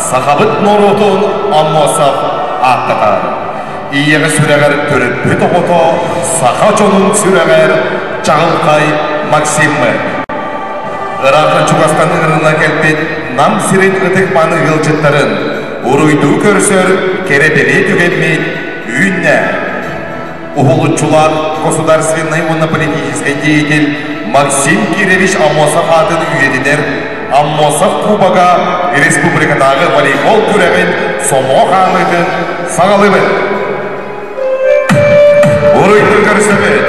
Сахабыт норуотун Аммосов ааттатар. Ийэҕэ сүрэҕэр төрөппүт оҕото саха дьонун сүрэҕэр чаҕылхай Максиммыт. Ыраахтан чугастан ыҥырылла кэлбит Нам сирин ытык-мааны ыалдьыттарын уруйдуу көрсөр кэрэ-бэлиэ түгэммит үүннэ. Уһулуччулаах государственнай уонна политическай деятель Максим Кирович Аммосов аатын үйэтитэр Аммосов Кубога республикатааҕы волейбол күрэҕин сомоҕо хаамыытын саҕалыыбыт. Уруйдуу көрсөбүт!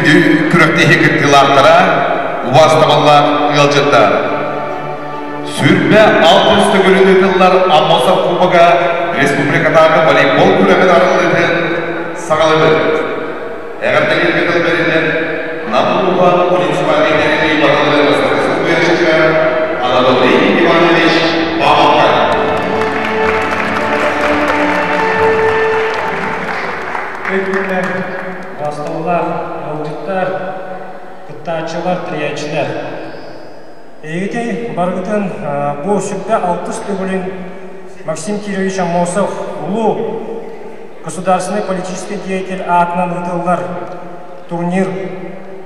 Күндү күрэхтэһии кыттыылаахтара, убаастабыллаах ыалдьыттар! 26 төгүрүн ыытыллар Аммосов Кубога республикатааҕы волейбол күрэҕин арыллыытын саҕалыыбыт. Эҕэрдэлииргэ тыл бэриллэр Нам улууһа муниципальнай тэриллии баһылыгын бастакы солбуйааччытыгар Анатолий Иванович Павловка. Өйгүннэр, убаастабыллаах ыалдьыттар, кыттааччылар, тэрийээччилэр. Эйигити барыгытын бу сүрдэ алтыс төгүлүн Максим Кирович Аммосов улуу государственный политический деятель аатынан ыытыллар турнир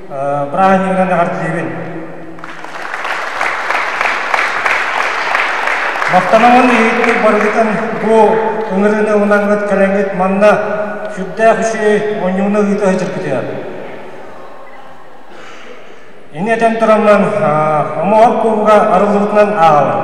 бырааһынньыгынан эҕэрдэлиибин. Махтанамын иһиттик барыгытын бу ыҥырыыны ылынаҥҥыт кэлэҥҥит манна сүрдээх үчүгэй оонньууну ыыта сылдьаргытыгар. Ини этэн тураммын Омоҕор кубога арыллыбытынан ааҕабын.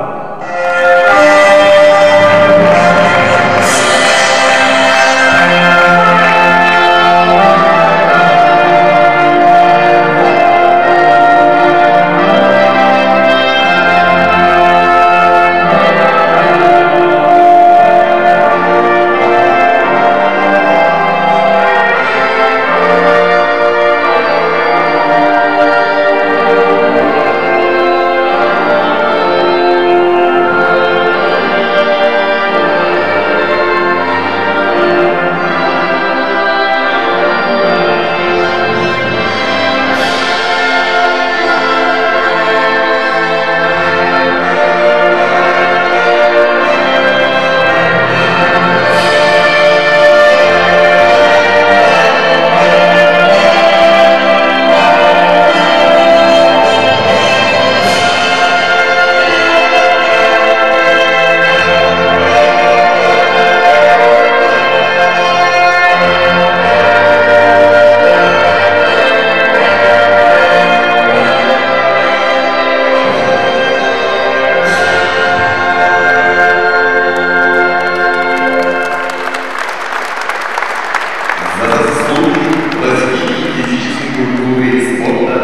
За заслуги в развитии физической культуры и спорта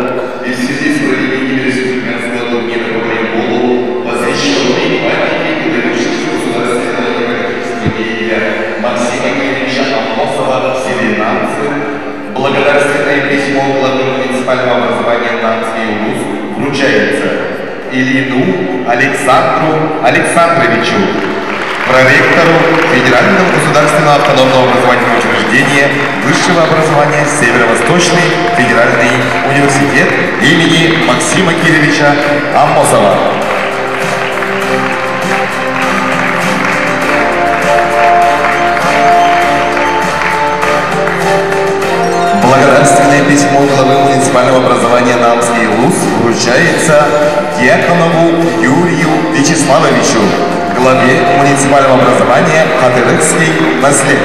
и в связи с проведением республиканского турнира по волейболу, посвященный памяти выдающегося государственного и политического деятеля Максима Кирилловича Аммосова в селе Намцы, благодарственное письмо главы муниципального образования Намский улус вручается Ильину Александру Александровичу, проректору Федерального государственного автономного образовательного учреждения высшего образования Северо-Восточный федеральный университет имени Максима Кирилловича Аммосова. Благодарственное письмо главы муниципального образования Намский УЛУС вручается Дьяконову Юрию Вячеславовичу, главе муниципального образования Хатырыкский наслед.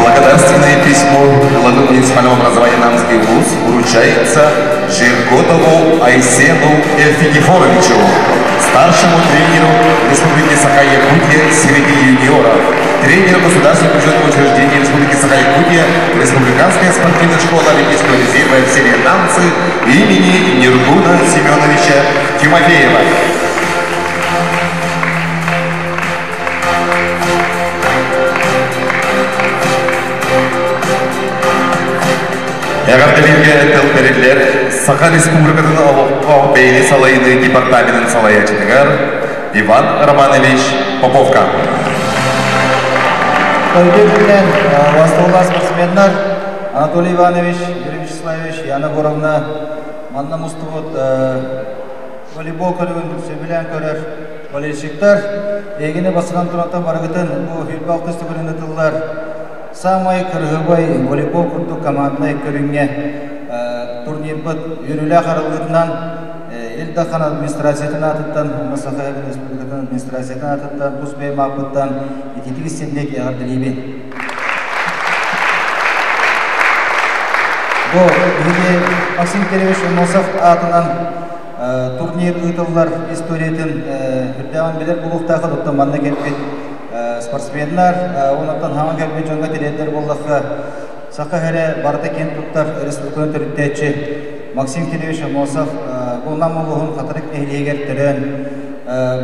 Благодарственное письмо главы муниципального образования Намский вуз вручается Жирготову Айсену Эльфигифоровичу, старшему тренеру Республики Саха-Якутия среди юниоров, тренеру Государственного бюджетного учреждения Республики Саха-Якутия, Республиканская спортивная школа Олимпийского резерва в селе Намцы имени Нергуна Семеновича Тимофеева. Эҕэрдэлииргэ тыл бэриллэр Саха Республикатын олоххо бэйэни салайыныы департаменын салайааччытыгар Иван Романович Поповка. Дойду үрдүнэн бастыылаах спортсменнар Анатолий Иванович, Юрий Вячеславович, Яна Егоровна манна мустубут волейбол көрүҥүн сөбүлээн көрөр болельщиктар эйигини бастатан турантан барыгытын бу сүүрбэ алтыс төгүлүн ытыллар Саамай кырыһыбай волейбол курдук команднай көрүҥҥэ турнирбыт үөрүүлээх арыллыытынан Ил Дархан администрациятын аатыттан уонна Саха Республикатын администрациятын аатыттан тус бэйэм ааппыттан ититик истинник эҕэрдэлиибин. Бу биһиги Максим Кириллович Аммосов аатынан турнир ыытыллар историятын үрдээҕин билэр буолуохтааххыт, оттон манна кэлбит спортсменнар, онтон хаҥа кэлбит дьоҥҥо тириэрдэр буоллахха, Саха сирэ барыта киэн туттар республиканы төрүттээччи Максим Кириллович Аммосов бу Нам улууһун Хатырык нэһилиэгэр төрөөн,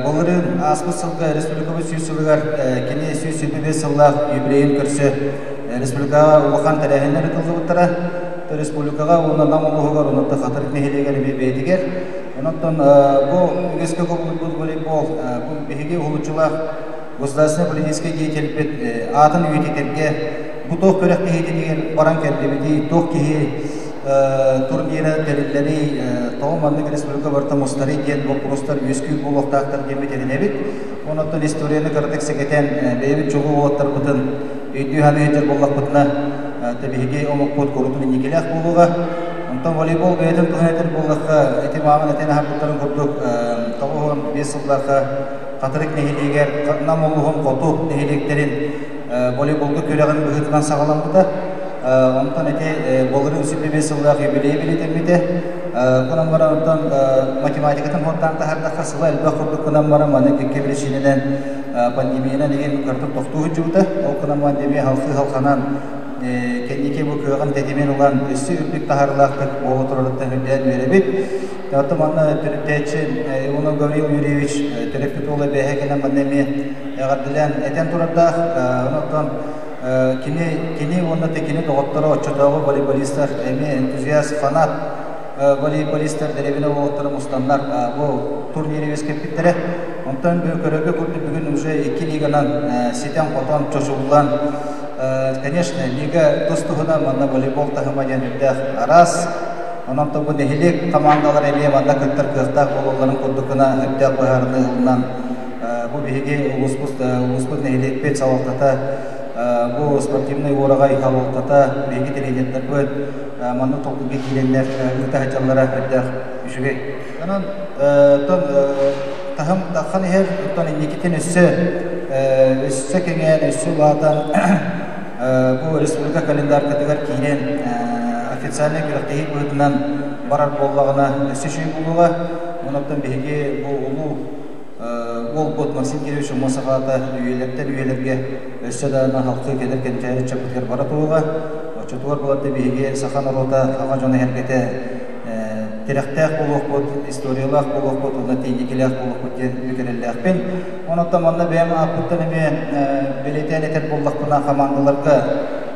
былырыын ааспыт сылга республикабыт 100 сылыгар кини 175 сыллаах юбилейын көрсө республикаҕа улахан тэрээһиннэр ыытыллыбыттара. Республикаҕа уонна Нам улууһугар, онон Хатырык нэһилиэгэр эмиэ бэйэтигэр. Онон бу үгэскэ кубулуйбут волейбол бу биһиги уһулуччулаах государственный политическай деятельбит аатын үйэтитэргэ бу туох күрэхтэһиитигэр баран кэллибитий, туох киһи турнира тэриллэрий, тоҕо маннык республика барыта мустарый диэн боппуруостар үөскүүр буолуохтаахтар диэммит этинэбит. Онон историяны кыратык сэгэтэн бэйэбит чулуу уолаттарбытын өйдүү саныы сылдьар буоллахпытына, биһиги омукпут курутун инникилээх буолуоҕа. Онтон волейбол бэйэтин туһунан этэр буоллахха, ити мааман этэн аһарбыттарын курдук, 95 сыллаахха Хатырык нэһилиэгэр Нам улууһун хоту нэһилиэктэрин волейболга күрэҕин быһыытынан саҕаламмыта. Онтон ити былырыын 25 сыллаах юбилейи бэлиэтэммитэ. Гынан баран онтон математикатын хуоттаан таһардахха сыла элбэх курдук гынан баран маны кэккэ биричиинэнэн пандемиянан игин кырдык тохтуу сылдьыбыта. Ол гынан пандемия халхыы халханан кэнники бу кыаҕын тэтимин ылан өссө үрдүк таһаарыылаахтык буола турарыттан үрдээн үөрэбит. Оттон манна төрүттээччи Иванов Гаврил Юрьевич төрөппүт уола бэйэ кэлэн манна эмиэ эҕэрдэлээн этэн турардаах. Онон кини кини уонна кини доҕотторо оччотооҕу волейболистар эмиэ энтузиаст, фанат волейболистар дэриэбинэ уолаттара мустаннар бу турниры үөскэппиттэрэ. Онтон көрөргө курдук бүгүн уже икки лиганан ситэн-хотон, чочуллан, конечно, лига тус туһунан манна волейбол таһыма диэн үрдээх араас. Онон бу нэһилиэк командалар эмиэ манна кыттар кыахтаах буолалларын курдук гына үрдээх быһаарыныы ылынан бу биһиги улууспут улууспут нэһилиэкпит салалтата бу спортивнай уораҕай салалтата биһиги тренердэрбит манна толкуйга киирэннэр ыыта сылдьаллара үрдээх үчүгэй. Онон тон таһым таххан иһэр, оттон инникитин өссө өссө кэҥээн, өссө улаатан бу республика календаркатыгар киирэн официальнай күрэхтэһии быһыытынан барар буоллаҕына өссө үчүгэй буолуоҕа. Онон биһиги бу улуу уолбут Максим Кириллович Аммосов аата үйэлэртэн үйэлэргэ өссө даҕаны халкы кэлэр кэнчээри ыччаппытыгар бара туруоҕа. Оччотугар буоларда биһиги саха норуота, саха дьоно эһэргэтэ тирэхтээх буолуохпут, историялаах буолуохпут уонна тиийникилээх буолуохпут диэн бүк эрэллээхпин. Онон манна бэйэм ааппыттан эмиэ бэлиэтээн этэр буоллахпына, хамаандаларга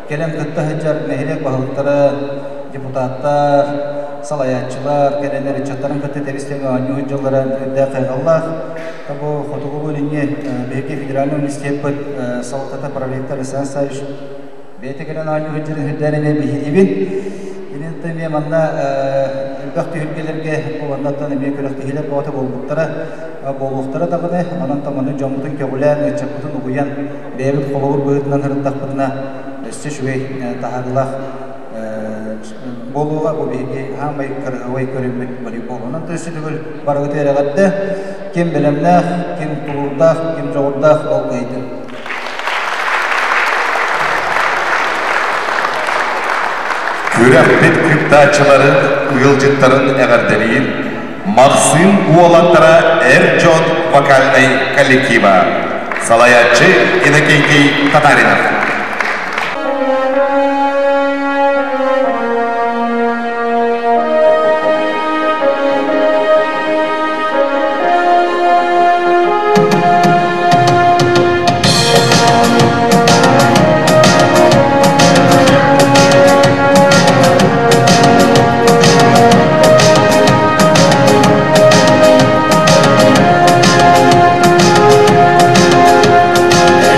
кэлэн кытта сылдьар нэһилиэк баһылыктара, депутаттар, салайааччылар кэлэннэр ыччаттарын кытта тэбис-тэҥ оонньуу сылдьаллара үрдээх хайҕаллаах. Бу Хотугу Илиҥҥи биһиги федеральнай университеппыт салалтата проректор Александр Савич бэйэтэ кэлэн оонньуу сылдьарын үрдээн эмиэ биһириибин. Оттон эмиэ манна элбэх түһүлгэлэргэ бу маннаттан эмиэ күрэхтэһиилэр бөҕөтө буолбуттара, буолуохтара даҕаны. Онон маны дьоммутун көҕүлээн, ыччаппытын угуйан, бэйэбит холобур быһыытынан сырыттахпытына өссө үчүгэй таһаарыылаах буолуоҕа. Бу биһиги хаамай кырыһабай көрүммүт волейбол. Онон өссө төгүл барыгыт эрэҕэрдэ ким бэлэмнээх, ким тулуурдаах, ким дьоҕурдаах ол кыайдын. Күрэхпит кыттааччыларын, ыалдьыттарын эҕэрдэлиир Махсыым уолаттара эр дьон вокальнай коллектива. Салайааччы Иннокентий Татаринов.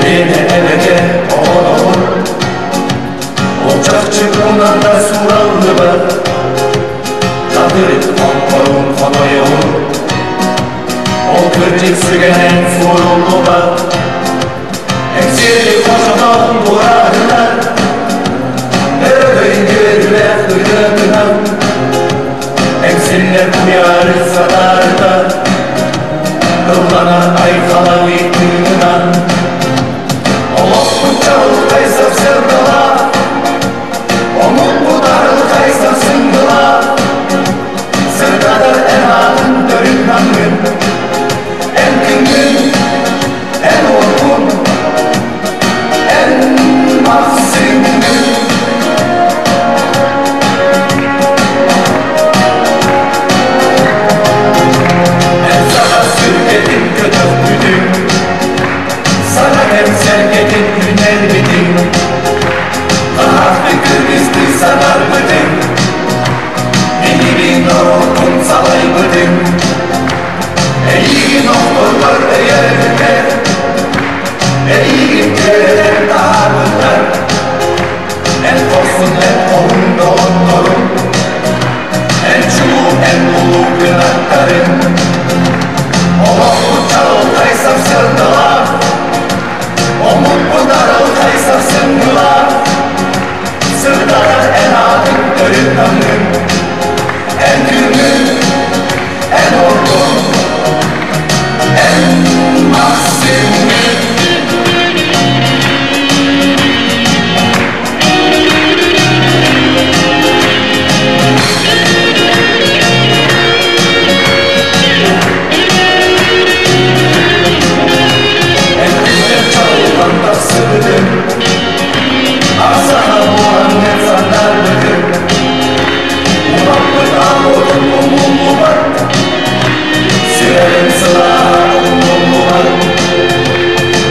Элиэнэ эбэтэ оҕолоҕун Чахчы кунанда сураллыбат Хатырык хонхорун хотойоҕун Ол кырдьык сүгэнэн суоруллубат Эҥсиэли хочотон бураатынан Өрөгөй үөрүүлээх ырыатынан Эҥсиллэр куйаары сатаарыта Ылланар айхалабый тыынынан Олохпут чаҕылхай сарсыардалаах Омукпут арылхай сарсыҥҥылаах Сырдатар эн аатын төрүт намҥын Эн күҥҥүн, эн уоккун, эн махсыҥҥын. Эн саха сүргэтин көтөхпүтүҥ, саҥа кэм сэргэтин үүнэрбитиҥ, хаһаахтыы кыргыстыы санарбытыҥ, биһиги норуоккун салайбытыҥ. Эйигин охторбор өйөөбүттэр, эйигин күөрэтэр таһаарбыттар. Эн хорсун, эн хоһун доҕотторуҥ, эн чулуу, эн улуу кынаттарыҥ. Олохпут чаҕылхай сарсыардалаах, омукпут арылхай сарсыҥҥылаах. Сырдатар эн аатыҥ төрүт намҥын, эн күҥҥүн, эн ордуҥ, эн махсыҥҥын. Эн күннэр чаҕылхан тахсыбытыҥ, Асаха буолан санаарбытым, Улаппыт аҕабытын умуллубат, Сүрэҕим сылааһа умнуллубат.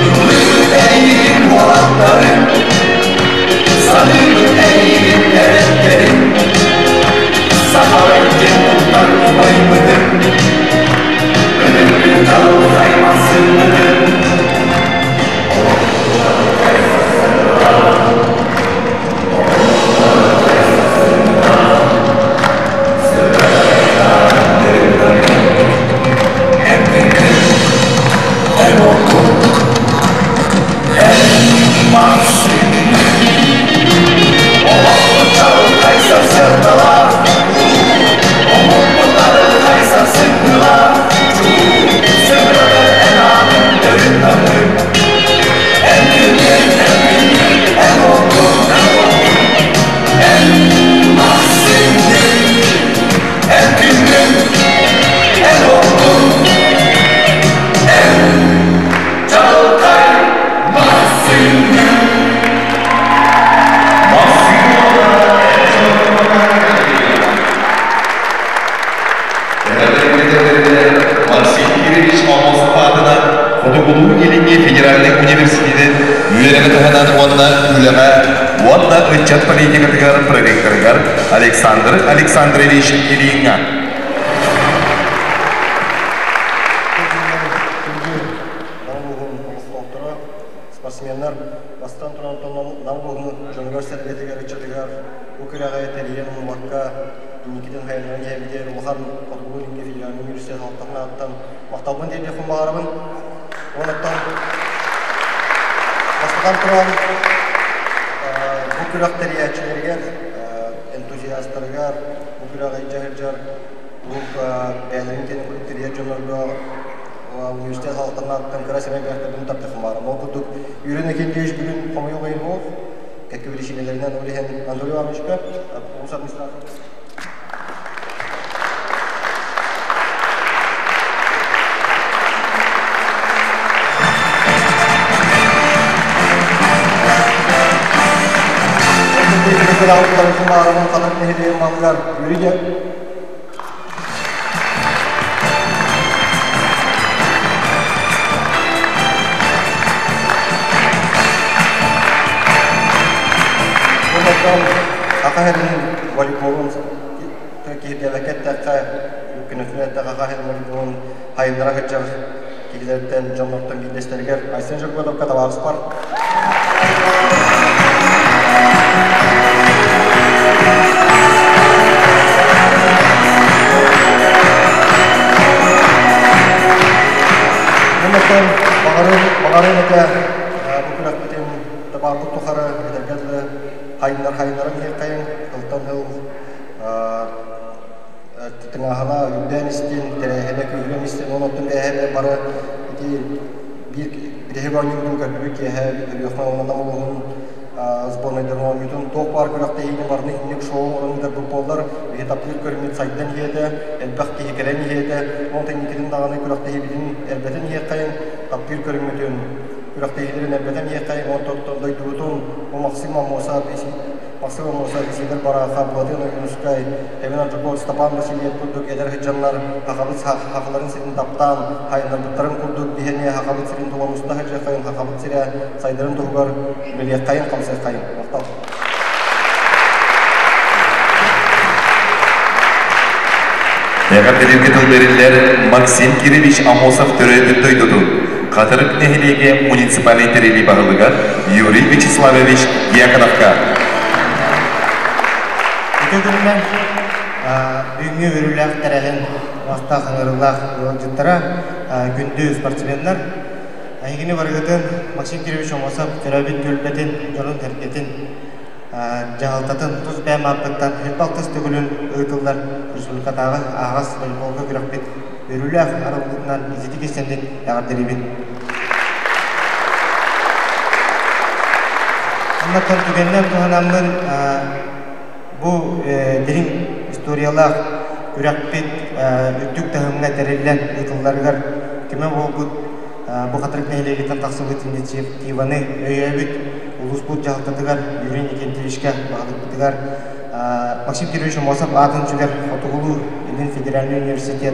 Ыллыыбыт эйигин уолаттарым, Саныыбыт эйигин эрэттэрим, Сахалар диэн туттар убайбытын, Өлүкпүт чаҕылхай массыынатын. Максим Кириллович Аммосов аатынан Хотугулуу-Илиҥҥи федеральнай университетын үөрэҕи таһынан уонна үлэҕэ уонна ыччат политикатыгар проректорыгар Александр Александрович Ильиҥҥа. Спортсменнар бастан туран Нам улууһун дьонугар-сэргэтигэр, ыччатыгар бу күрэх күрэҕи тэрийэн умнубакка инникитин хайаннаран иһэбитигэр улахан Хотугу Илиҥҥи федеральнай университет салалтатын ааттан махталбын тиэрдиэхпин баҕарабын. Уонуттан бастатан туран бу күрэх тэрийээччилэригэр, энтузиастарыгар, бу күрэҕи илдьэ сылдьар куруук бэйэлэрин киэнин курдук тэрийэр дьоннорго университет салалтатын ааттан кыра сэмэй бэлэхтэрбин тардыахпын баҕарабын. Ол курдук Юрий Иннокентьевич бүгүн хомойуох иһин суох, кэккэ биричиинэлэринэн ол иһин Анатолий Ивановичка, улуус администрациятын Саха сирин волейболун киһиргээбэккэ эттэххэ, күнүтүн эттэххэ, Саха сирин волейболун хайыннара сылдьар киһилэртэн, дьоннортон биирдэстэригэр Айсен Жерготовка табаарыспар. Оннуктан баҕарын, баҕарын этэ бу күрэхпитин табаарбыт тухары этэргэ дылы хайыннар хайыннарын иһиэххэйиҥ, тылтан тыл тыҥааһына үрдээн истин, тэрээһинэ күүһүрэн истин, ол оттон бэйэһэ бары ити биир бүтэһик оонньуубутун көрдүбүт киэһэ Өлүөхүмэ уонна Нам улууһун сборнайдарын оонньуутун туох баар күрэхтэһиини барыны инник шоу оҥорон ыытарбыт буоллар, биһи таптыыр көрүҥмүт сайдан иһиэ этэ, элбэх киһи кэлэн иһиэ этэ, ол инникитин даҕаны күрэхтэһиибитин элбэтэн иһиэххэйин, таптыыр көрүҥмүтүн күрэхтэһиилэрин элбэтэн иһиэххэйин, онтон дойдубутун бу Максим Аммосов Максим Аммосов, Исидор Барахов, Былатыан Ойуунускай, Эвен Аржаков, Степан Васильев курдук эдэр сыдьаннар Хахабыт хахаларын сирин таптаан, хайыннарбыттарын курдук биһиэни Хахабыт сирин тула муста сылдьыаххайын, Хахабыт сирэ сайдарын туһугар үлэлиэххэйин, хамсыаххайын. Махтал. Эҕэрдэлииргэ тыл бэриллэр Максим Кирович Аммосов төрөөбүт дойдутун Хатырык нэһилиэгэ муниципальнай тэриллии баһылыгар Юрий Вячеславович Дьяконовка. Ити күнүнэн бүгүҥҥү үөрүүлээх тэрээһин уохтаах ыҥырыылаах ыалдьыттара, күндү спортсменнар, эһигини барыгытын Максим Кирович Аммосов төрөөбүт түөлбэтин, дьонун-сэргэтин, дьаһалтатын тус бэйэм ааппыттан 46 төгүлүн ыытыллар республикатааҕы аһаҕас волейболга күрэхпит үөрүүлээх арыллыытынан ититик истэнник эҕэрдэлиибин. Оннуттан түгэнинэн туһанаммын бу дириҥ историялаах күрэхпит үрдүк таһымҥа тэриллэн ыытылларыгар көмө буолбут бу Хатырык нэһилиэгиттэн тахсыбыт инициативаны өйөөбүт улууспут дьаһалтатыгар Юрий Никитичка баһылыкпытыгар Максим Кирович Аммосов аатын сүгэр Хотугулуу Илин федеральнай университет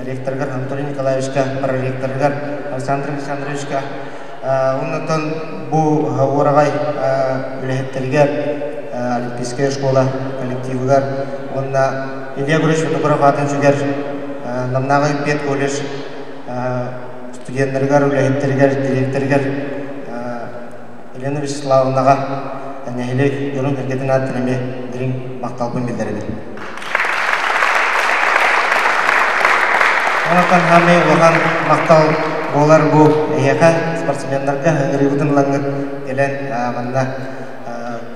ректорыгар Анатолий Николаевичка, проректорыгар Александр Александровичка, оннуттан бу уораҕай үлэһиттэригэр Олимпийская школа коллективыгар уонна Илья Егорович Винокуров аатын сүгэр Намнааҕы педколледж студеннарыгар, үлэһиттэригэр, дириэктэригэр Елена Вячеславовнаҕа нэһилиэк дьонун-сэргэтин ааттан эмиэ дириҥ махталбын биллэрэбин. Онтон хаамай улахан махтал буолар бу эһиэхэ, спортсменнарга ыҥырыыбытын ылаҥҥыт кэлэн манна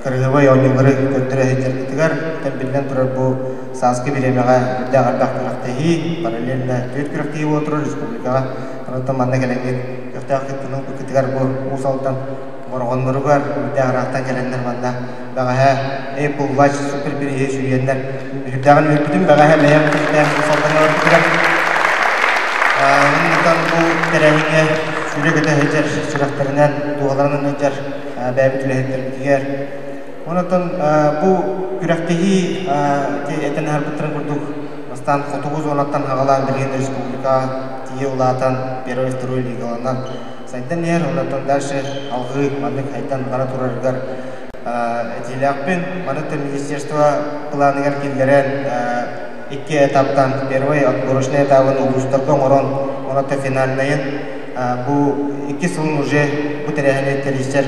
кырыһыбай оонньуулары көрдөрө сылдьаргытыгар, биллэн турар бу сааскы бириэмэҕэ үрдээх элбэх күрэхтэһии, параллельно түөрт күрэхтэһии буола турар республикаҕа. Онтон манна кэлэҥҥит көхтөөх кыттыыны ылбыккытыгар бу Уус Алдан Бороҕонноругар үрдээх ыраахтан кэлэннэр манна бэҕэһээ Apple Watch супер бирииһи сүүйэннэр үрдээҕин үөрбүтүм бэҕэһээ бэйэм көхтөөх Уус Алдаҥҥа барбытыгар. Оннуттан бу тэрээһиҥҥэ сүүрэ-көтө сылдьар сүрэхтэринэн, дууһаларынан сылдьар бэйэбит үлэһиттэрбитигэр. Онтон бу күрэхтэһии этэн аһарбыттарын курдук бастаан хотугу зонаттан аҕалаан билигин республикаҕа тиийэ улаатан первой, второй лигаланан сайдан иһэр. Онтон дальше алҕыы маннык хайдан бара турарыгар этиилээхпин. Маннык министерство планыгар киллэрэн икки этаптан первый отборочный этабын улуустарга оҥорон, онон финальнайын бу икки сылын уже бу тэрээһини тэрийсэр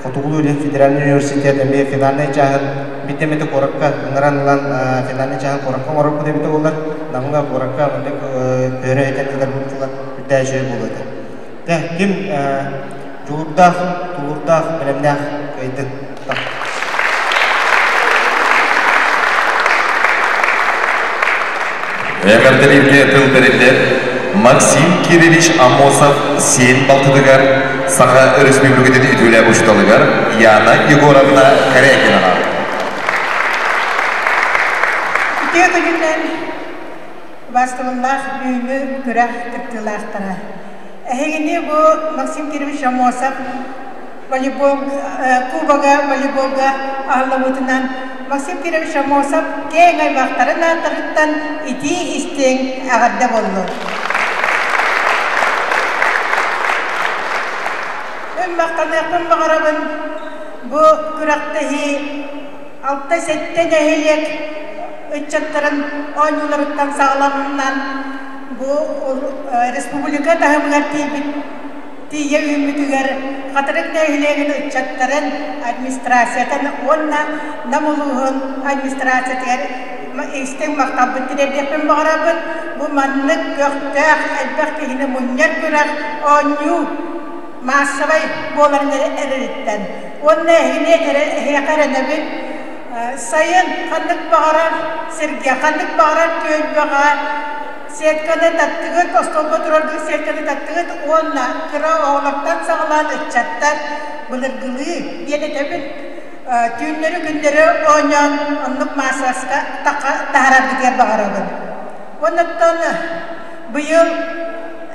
Хотугулуу-Илин федеральнай университет эмиэ финальнай чааһын биирдэ эмэтэ куоракка ыҥыран ылан финальнай чааһын куоракка оҥорорбут эбитэ буоллар, Намҥа куоракка маннык көһөрө этэн ыытарбыт буоллар үрдээх үчүгэй буолуо этэ. Дьэ, ким дьулуурдаах, тулуурдаах, бэлэмнээх кыайдын. Эҕэрдэлииргэ тыл бэриллэр Максим Кирович Аммосов сиэн балтытыгар Саха Өрөспүүбүлүкэтин үтүөлээх учууталыгар Яна Егоровна Корякинаҕа. Үтүө күнүнэн убаастабыллаах бүгүҥҥү күрэх кыттыылаахтара. Эһигини бу Максим Кирович Аммосов волейбол кубога волейболга аһыллыбытынан Максим Кирович Аммосов киэҥ аймахтарын ааттарыттан итии истиҥ эҕэрдэ буоллун. Мин махтаныахпын баҕарабын бу күрэхтэһии 6-7 нэһилиэк ыччаттарын оонньууларыттан саҕаланан бу республика таһымыгар тиийбит тиийэ үүммүтүгэр Хатырык нэһилиэгин ыччаттарын администрациятын уонна Нам улууһун администрациятыгар истиҥ махталбын тириэрдиэхпин баҕарабын. Бу маннык көхтөөх, элбэх киһини мунньар күрэх оонньуу маассабай буоларын эрэриттэн. Уонна эһигини эһиэхэ эрэнэбин. Сайын ханнык баҕарар сиргэ, ханнык баҕарар түөлбэҕэ сетканы таттыгыт, остуолга тураргыт сетканы таттыгыт уонна кыра оҕолортон саҕалаан ыччаттар былыргылыы диэн этэбин. Түүннэри-күннэри оонньоон оннук маассаска таһаараргытыгар баҕарабын. Оннуттан быйыл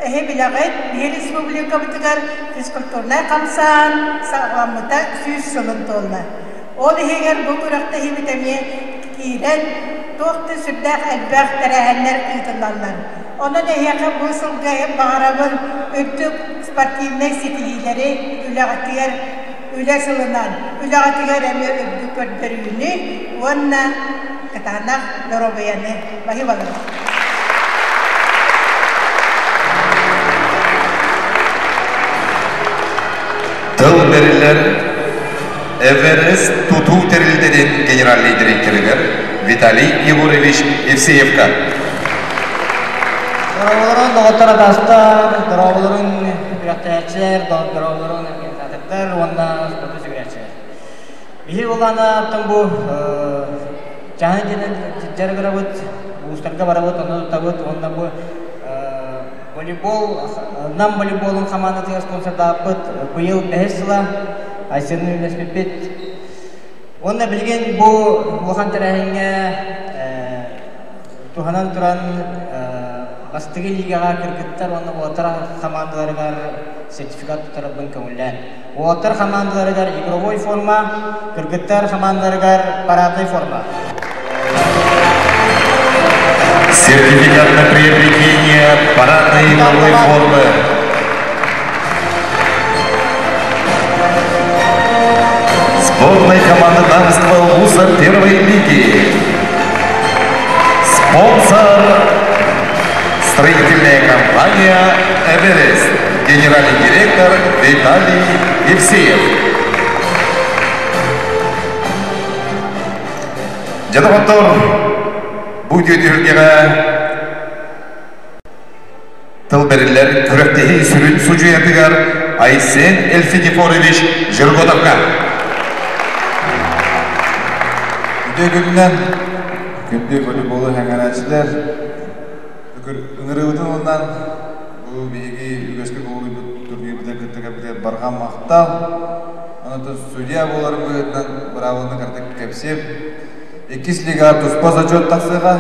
эһи билэҕит, биһи республикабытыгар физкультурнай хамсаан саҕаламмыта 100 сылын туолла. Ол иһигэр бу күрэхтэһиибит эмиэ киирэн, туох да сүрдээх элбэх тэрээһиннэр ыытыллаллар. Онон эһиэхэ бу сылга баҕарабын үрдүк спортивнай ситиһиилэри үлэҕитигэр үлэ сылынан үлэҕитигэр эмиэ үрдүк көрдөрүүнү уонна кытаанах доруобуйаны баһыыбалыыбын. Тыл бэриллэр Эверест тутуу тэрилтэтин генеральнай директорыгар Виталий Егорович Евсеевка. Дорооболорун доҕоттор атастар, дорооболорун күрэхтэһээччилэр, дорооболорун организатордар уонна спорду сүгүрээччилэр. Биһи улаана бу чаһын дьинэн дьарыгырабыт, улуустарга барабыт, онно туттабыт уонна бу волейбол, Нам волейболун хамаандатыгар спонсордаабыт быйыл бэһис сыла Айсены үлэспиппит. Уонна билигин бу улахан тэрээһиҥҥэ туһанан туран бастакы лигаҕа кыргыттар уонна уолаттар хамаандаларыгар сертификат туттарарбын көҥүллээн. Уолаттар хамаандаларыгар игровой форма, кыргыттар хамаандаларыгар парадный форма. Сертификат на приобретение парадной игровой формы. Сборной команды Намского вуза первой лиги. Спонсор строительная компания «Эверест». Генеральный директор Виталий Евсеев. Дьэ доҕоттор, бу үтүө тыл бэриллэр күрэхтэһии сүрүн судьуйатыгар Айсен Эльфидифорович Жерготовка. Үтүө күнүнэн күндү волейболу сэҥээрээччилэр ыҥырыыбытын ылынан бу биһиги үгэскэ кубулуйбут турнирбытыгар кытта кэлбитигэр барҕа махтал. Онон судья буоларым быһыытынан быраабыланы кыратык кэпсиэм. Иккис лигаҕа туспа зачет тахсыаҕа.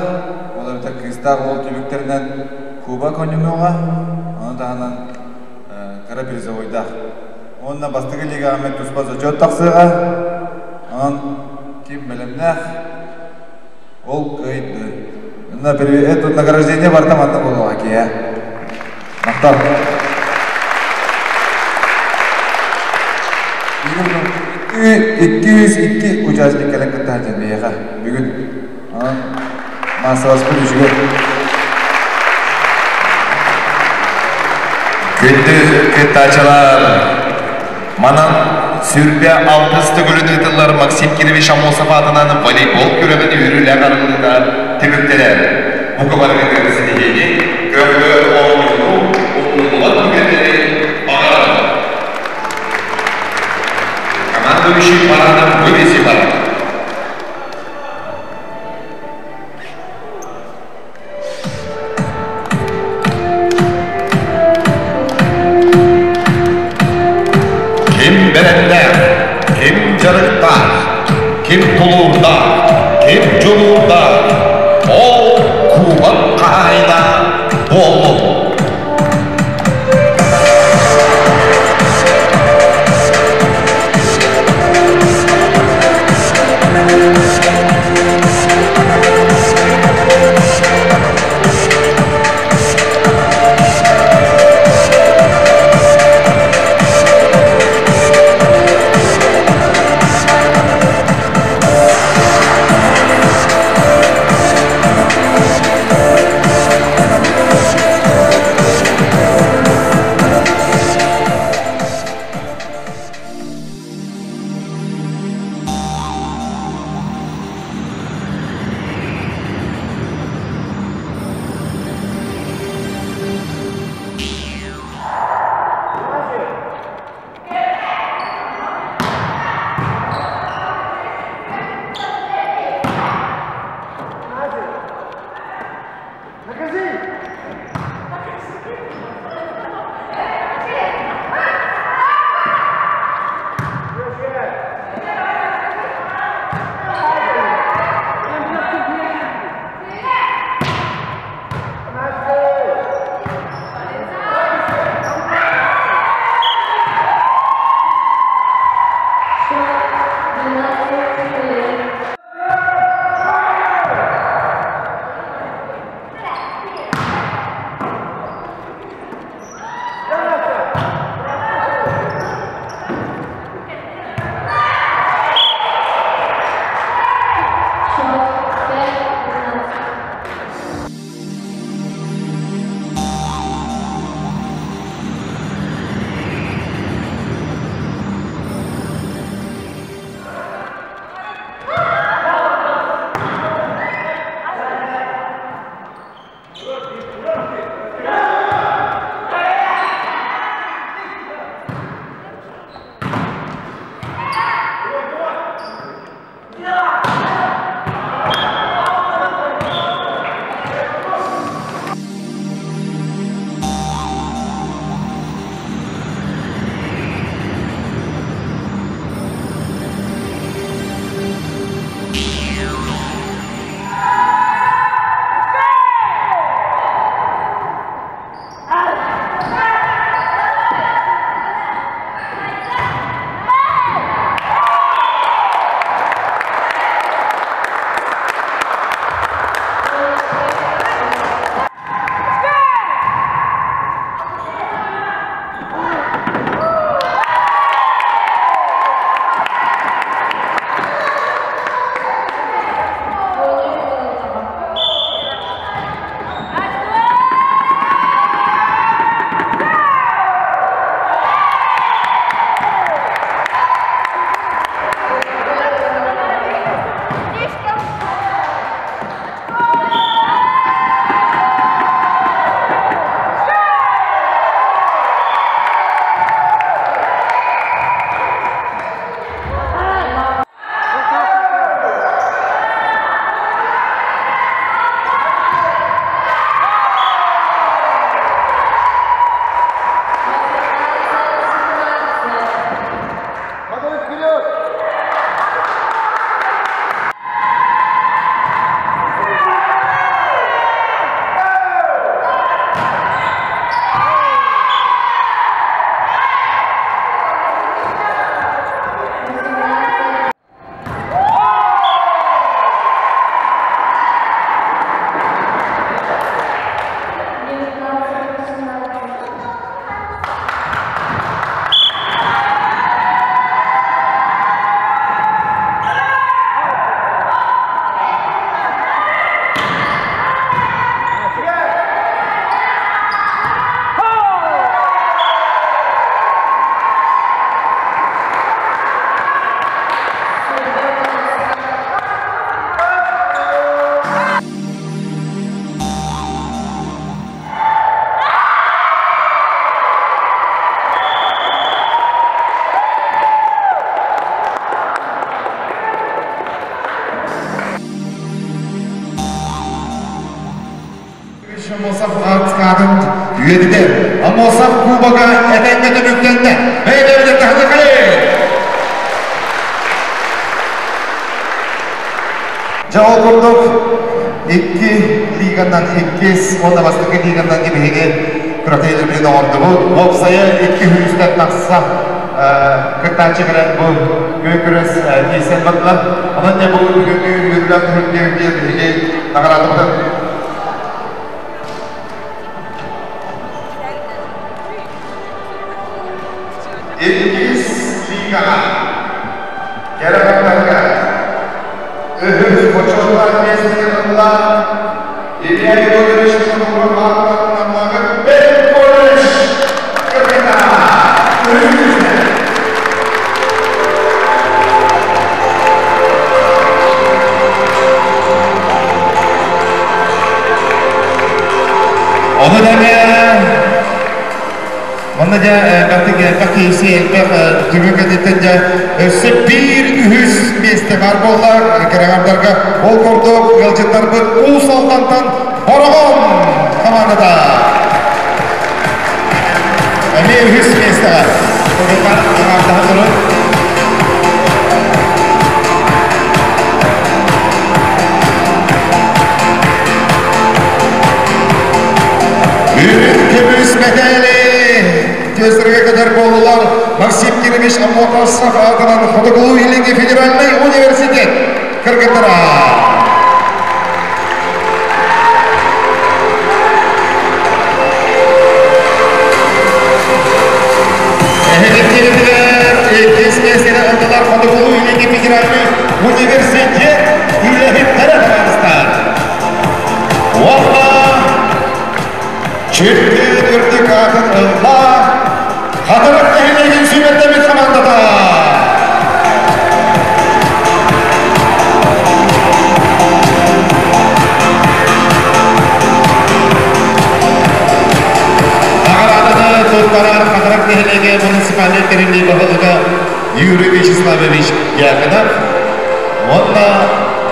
Ол эбэтэр кыыстаах уол түмүктэринэн кубок оонньонуоҕа. Ону таһынан кыра призовойдаах. Уонна бастакы лигаҕа эмиэ туспа зачет тахсыаҕа. Онон ким бэлэмнээх, ол кыайды. Это награждение барыта манна буолуоҕа киһи. Махтал. 202 участник кэлэн кытта сылдьан биһиэхэ бүгүн. Онон маассабаспыт үчүгэй. Күндү кыттааччылар! Манан сүрбэ алтыс төгүлүн ыытыллар Максим Кирович Аммосов аатынан волейбол күрэҕин үөрүүлээх арыллыыта түмүктэнэр. Бука барыгытыгар ситиһиини, көхтөөх оонньууну, умнуллубат түгэннэри баҕарабын. Командующий парадом вывези парад. Ким бэлэмнээх, ким дьарыктаах, ким тулуурдаах, ким дьулуурдаах, ол кубок хаһаайына буоллун. Аммосов аатын үйэтитэр. Аммосов кубога этэҥҥэ түмүктэннэ. Бэйэ-бэйэбитин таһыныхайын! Дьэ ол курдук икки лиганан иккис уонна бастакы лиганан биһиги күрэхтэһиилэрбитин оҥордубут. Уопсайа икки сүүстэн тахса кыттааччы кэлэн бу күөн күрэс тиийсэн бардылар. Онон дьэ бу бүгүҥҥү үөрүүлээх түһүлгэ биһиги наҕараадабытын Иккис лигаҕа Кэрэмэттэргэ үһүс бочуоттаах миэстэни ылла Илья Егорович Намнааҕы Педколледж капитана үһүс. Ону тэҥэ манна дьэ элбэхтик элбэх киһи элбэх түмүк кэнниттэн дьэ өссө биир үһүс миэстэ баар буолла кэрэҕэрдэргэ. Ол курдук ыалдьыттарбыт Уус Алдантан Бороҕон хамаандата эмиэ үһүс миэстэҕэ кыргыттар аҥаардаһа турар. Үрүҥ көмүс мэтээли түөстэргэ кэтэр буоллулар Максим Кирович Аммосов аатынан Хотугулуу-Илиҥҥи федеральнай университет кыргыттара. Эһигиттигитигэр иккис миэстэни ыллылар Хотугулуу-Илиҥҥи федеральнай университет үлэһиттэрэ табаарыстар. Уонна Чиркин үрдүк аатын ылла Хатырык нэһилиэгин сүүмэрдэммит хамаандата. Наҕарааданы туттарар Хатырык нэһилиэгэ муниципальнай тэриллии баһылыга Юрий Вячеславович Дьяконов уонна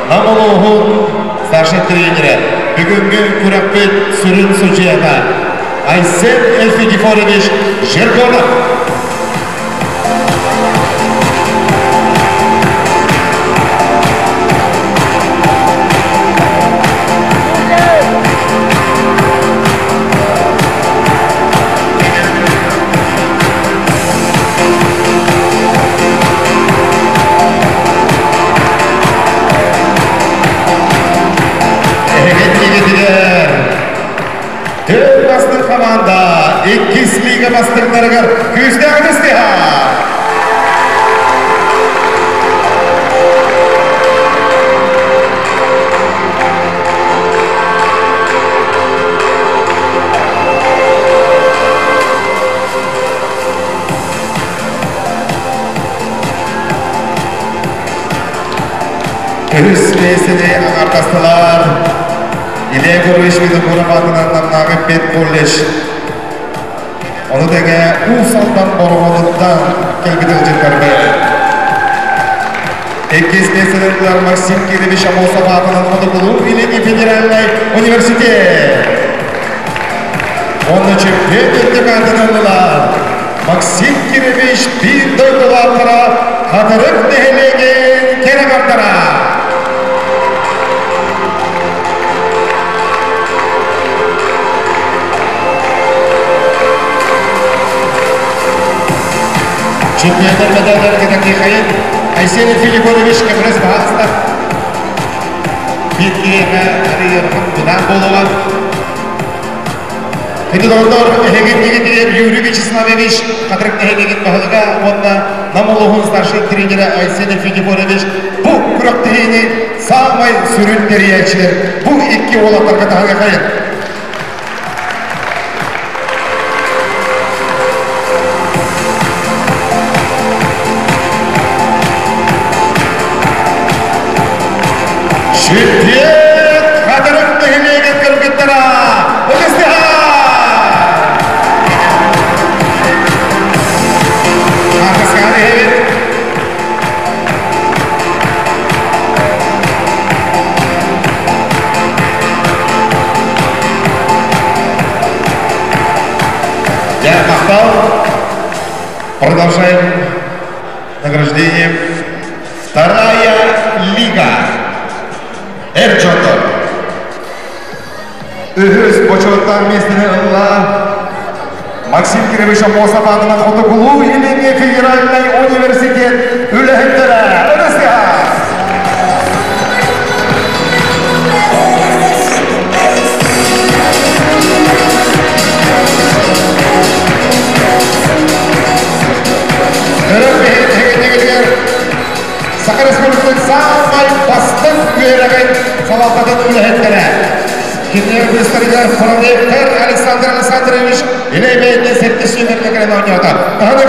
Нам улууһун старшай тренерэ, бүгүҥҥү күрэхпит сүрүн судьуйата Айсен Эльфидифорович Жергонов. Эһигин Төр бастыҥ хамаанда иккис лига бастыҥнарыгар күүстээх ытыстыһа! Үһүс миэстэни аҥардастылар. Илья Егорович Винокуров аатынан Намнааҕы педколледж. Ону тэҥэ Уус Алдан Бороҕонуттан кэлбит ыалдьыттарбыт. Иккис миэстэлэригэр Максим Кирович Амосов аатынан Хотугулуу Илиҥҥи федеральнай университет. Уонна чемпион үрдүк аатын ыллылар. Максим Кирович биир дойдулаахтара Хатырык нэһилиэгин кэрэ бардара. Чемпиондар медаллары Катакихайын Айсен Филиппович Кемрес баһаҕыста. Биир киһиэхэ арыйархын быдаан буолуҕа. Күндү доҕордор, эһигин игитигэр Юрий Вячеславович Хатырык нэһилиэгин баһылыга уонна Нам улууһун старшай тренерэ Айсен Филиппович бу күрэхтэһиини саамай сүрүн тэрийээччилэр бу икки уолаттарга таһыахайын. Чемпион Хатырык нэһилиэгин кыргыттара ытыстыһа! Хаартыскаҕа иһэбит. Продолжаем награждение. Вторая лига. Эр дьонтон. Үһүс бочуоттаах миэстэни ылла Максим Кирович Аммосов аатынан Хотугулуу Илиҥҥи федеральнай университет үлэһиттэрэ. Ырысыһа! Көрөр биһигитигэр Саха Республикатын саамай бастыҥ үөрэҕин салалтатын үлэһиттэрэ. Кинилэр быыстарыгар проректор Александр Александрович илэ-бэйэтинэн сэттэ сүүмэргэ кэлэн оонньоото. Таһыны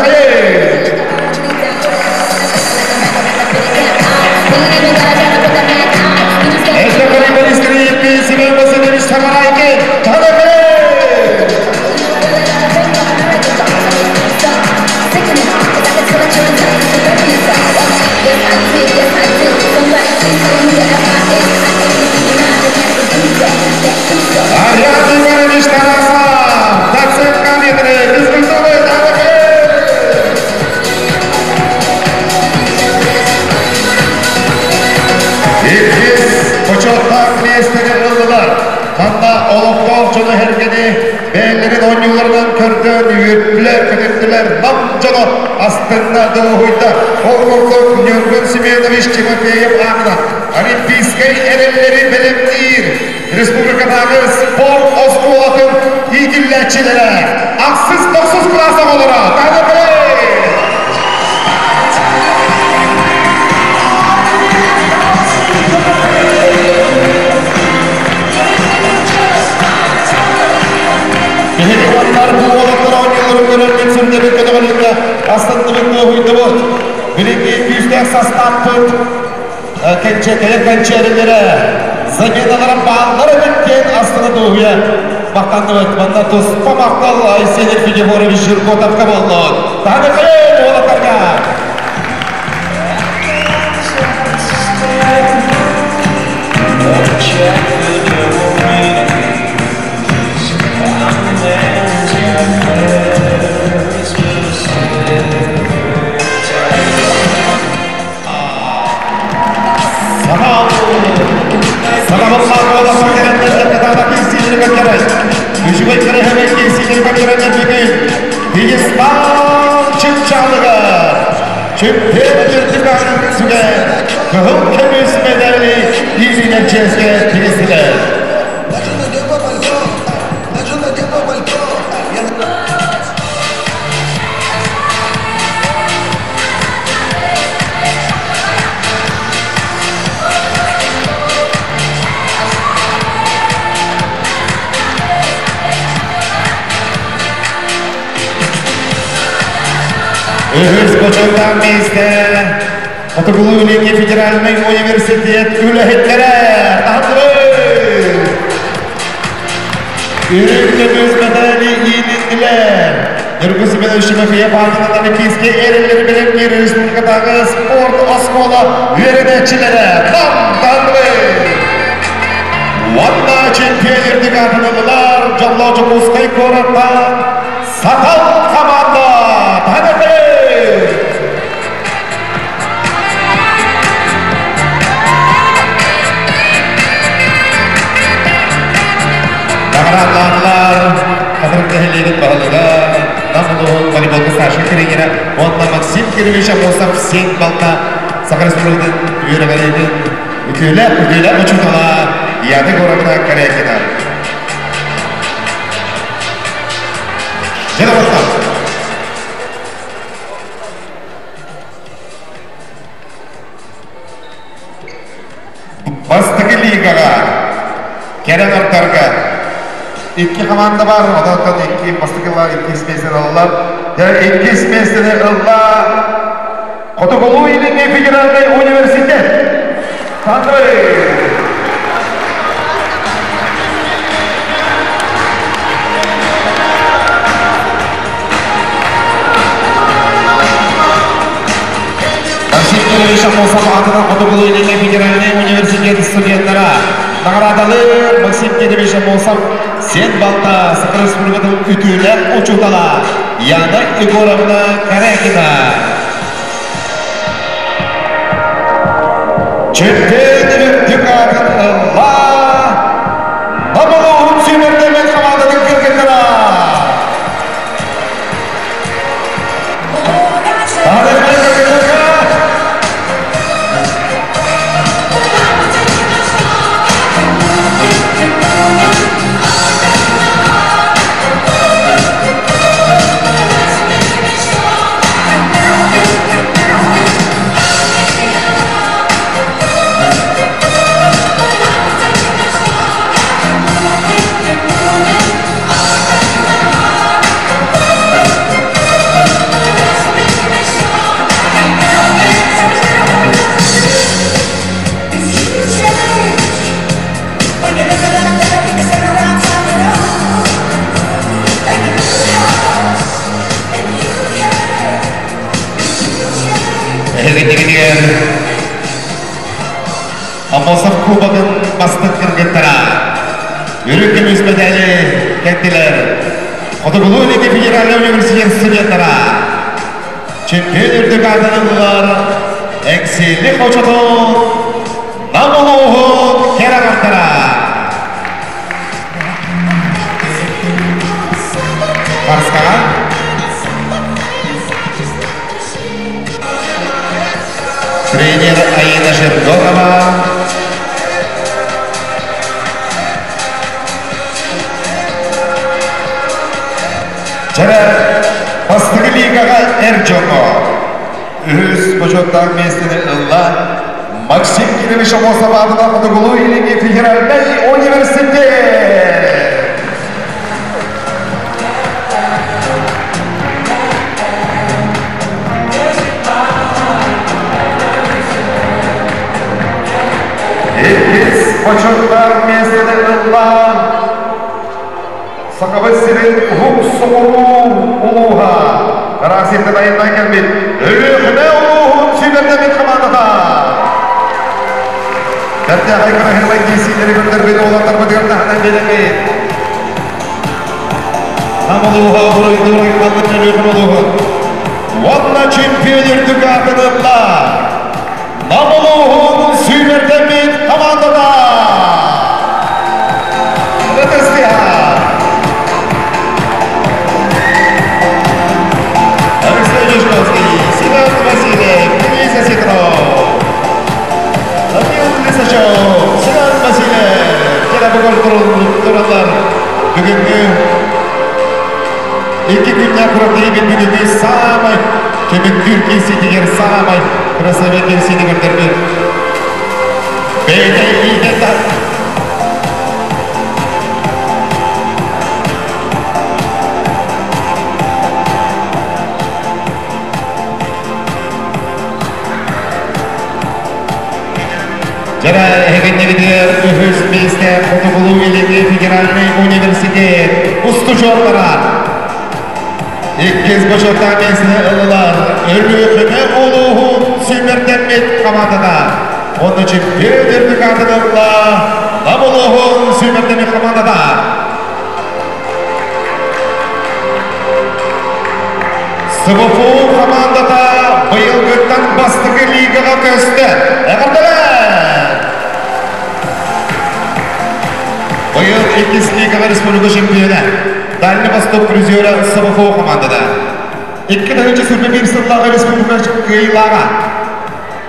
Это волейболист Семен Васильевич Сагарайкин. Таһыны Ариад Иванович Тарасов, доцент кафедры физкультуры. Иккис бочуоттаах миэстэни ыллылар. Манна олохтоох дьону сэргэни бэйэлэрин оонньууларынан көрдөөн үөрдүлэр, көтүттүлэр, нам дьоно астынна, дуоһуйда. Ол курдук Ньургун Семенович Тимофеев аатынан Олимпийскай эрэллэри бэлэмниир республикатааҕы спорт оскуолатын иитиллээччилэрэ ахсыс тохсус кылаас оҕолоро таһыгы. Биһиги уоннар бу уолаттар оонньууларын көрөрбүт сүрдэбит көтөҕөлүннэ астынныбыт дуоһуйдубут. Билиҥҥи күүстээх састааппыт кэнчэ кэлэр кэнчээрилэрэ заменалара бааллар эбит диэн астына дуоһуйа махтанныбыт. Манна туспа махтал Айсен Федорович Жиркотовка боллун. Таһыгы уолаттарга! Сатабыллаах уолаттар кэлэннэр кытаанах киирсиилэри көрдөрөр. Үчүгэй кэрэһэбэй киирсиилэри көрдөрөннөр бүгүн пьедестал чыпчаалыгар чемпион үрдүк аатын сүгэн кыһыл көмүс медали иилинэн чиэскэ тигистилэр. Үһүс бочуоттаах миэстэ Хотугулуу-Илиҥҥи федеральнай университет үлэһиттэрэ таһынныбыт! Үрүҥ көмүс медали иилиннилэр. Ньургун Семенович Тимофеев аатынан Олимпийскай эрэллэри бэлэмниир республикатааҕы спорт оскуола үөрэнээччилэрэ там таһынныбыт! Уонна чемпион үрдүк аатын ыллылар Дьоллоох Дьокуускай куораттан Сатал команда таһынныбыт! Наҕараадалаатылар Хатырык нэһилиэгин баһылыга Нам улууһун волейболга старшай тренерэ уонна Максим Кирович Аммосов сиэн балта Саха Республикатын үөрэҕириитин үтүөлээх үтүөлээх учуутала Яна Егоровна Корякина. Дьэ, доҕоттор! Бастакы лигаҕа кэрэ аҥардарга икки команда бар, онтон икки бастакылар иккис миэстэни ыллар. Дьэ, иккис миэстэни ылла Хотугулуу-Илиҥҥи федеральнай университет. Андрей! Максим Кирович Аммосов аатынан Хотугулуу-Илиҥҥи федеральнай университет студеннара. Наҕараадалар. Наҕараадалыыр Максим Кирович Аммосов сиэн балта Саха Республикатын үтүөлээх учуутала Яна Егоровна Корякина. Чемпион үрдүк аатын ылла Намылуһун сүүмэрдэммит хамаандатын кыргыттара. Эһигитигэр Аммосов Кубогын бастыҥ кыргыттара үрүҥ көмүс мэдээли кэттилэр. Хотугулуу-Илиҥҥи федеральнай университет студенттара чемпион үрдүк аатын ыллылар Эҥсиэли хочотун Нам улууһун кэрэ аҥардара. Барскаҕа тренер Аина Жердонова Чэрэ бастакы лигаҕа эр дьоҥҥо үһүс бочуоттаах миэстэни ылла Максим Кирович Амосов аатынан Хотугулуу-Илиҥҥи федеральнай университет. Иккис бочуоттаах миэстэни ылла Сахабыт сирин уһук соҕуруу улууһа ыраах сиртэн айаннаан кэлбит Өлүөхүмэ улууһун сүүмэрдэммит хамаандата. Бэртээхэй кыраһыабай киирсиилэри көрдөрбүт уолаттарбытыгар таһынан биэрэбит. Нам улууһа буруйдуур айхаллык Өлүөхүмэ улууһун уонна чемпион үрдүк аатын ылла Нам улууһун сүүмэрдэммит хамаандата. Алексей Дежковский, Семен Васильев, Денис Осетров, Данил Лисачев, Семен Васильев, кэлэ бүгүн тураллар бүгүҥҥү икки күннээх күрэхтэһиибит бүгүҥҥү саамай түмүктүүр киирсиитигэр саамай красавец киирсиини көрдөрбүт бэйэтэ иитэн Дьэ, эһигиннигитигэр үһүс миэстэ Хотугулуу-Илиҥҥи федеральнай университет устудьуоннара иккис бочуоттаах миэстэни ыллылар Өлүөхүмэ улууһун сүүмэрдэммит хамаандата. Онно чемпион үрдүк аатын ылла Нам улууһун сүүмэрдэммит хамаандата. СВФУ хамаандата быйылгыттан бастакы лигаҕа көстө. Эҕэрдэлэр! Быйыл иккис лигаҕа республика чемпиона Дальний Восток призера СВФУ хамаандата. 2021 сыллааҕы республика кыайыылааҕа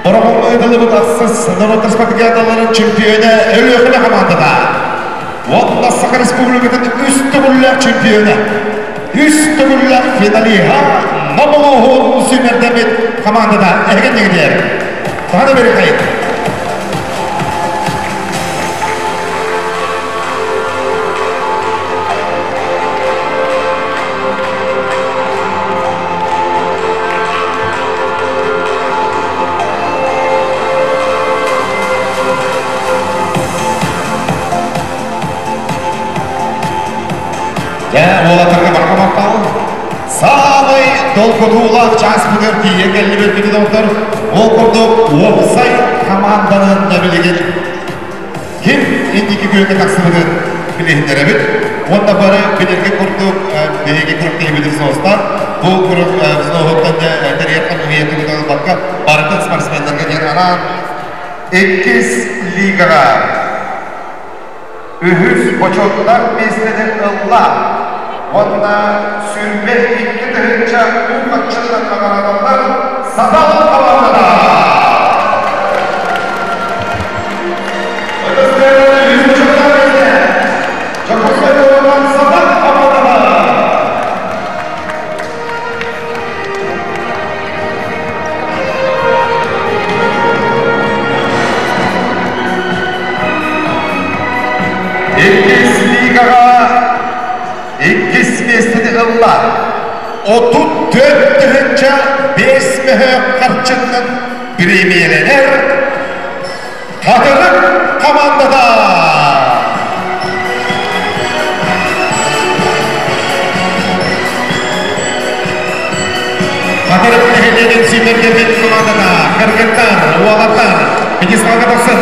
Бороҕоҥҥо ыытыллыбыт ахсыс норуоттар спартакиадаларын чемпиона Өлүөхүмэ хамаандата. Уонна Саха Республикатын үс төгүллээх чемпиона, үс төгүллээх финалиһа Нам улууһун сүүмэрдэммит хамаандата эһигин дигитиэр. Таһана берихайт. Дьэ, уолаттарга барҕа махтал. Саамай долгутуулаах чааспытыгар тиийэн кэллибит доҕоттор. Ол курдук уопсай хамаанданан да билигин ким инники күөҥҥэ тахсыбытын билиһиннэрэбит. Уонна бары билэргэ курдук биһиги күрэхтэһиибитин соустаах бу күрэх взноһуттан тэрийэр хамыыһыйа тугутан ылбакка барытын спортсменнарга диэн анаан иккис лигаҕа үһүс бочуоттаах миэстэни ылла уонна 22 тыһыынча уу харчынан наҕараадаланар Сатал хамаандата. Үһүс бочуоттаах миэстэ Дьокуускай куораттан Сатал хамаандата. Иккис лигаҕа иккис миэстэни ылла. 34 тыһыынча 5 мөһөөк харчынан премиялэнэр Хатырык командата. Хатырык нэһилиэгин сүүмэрдэммит командата, кыргыттар, уолаттар, пьедесталга тахсын.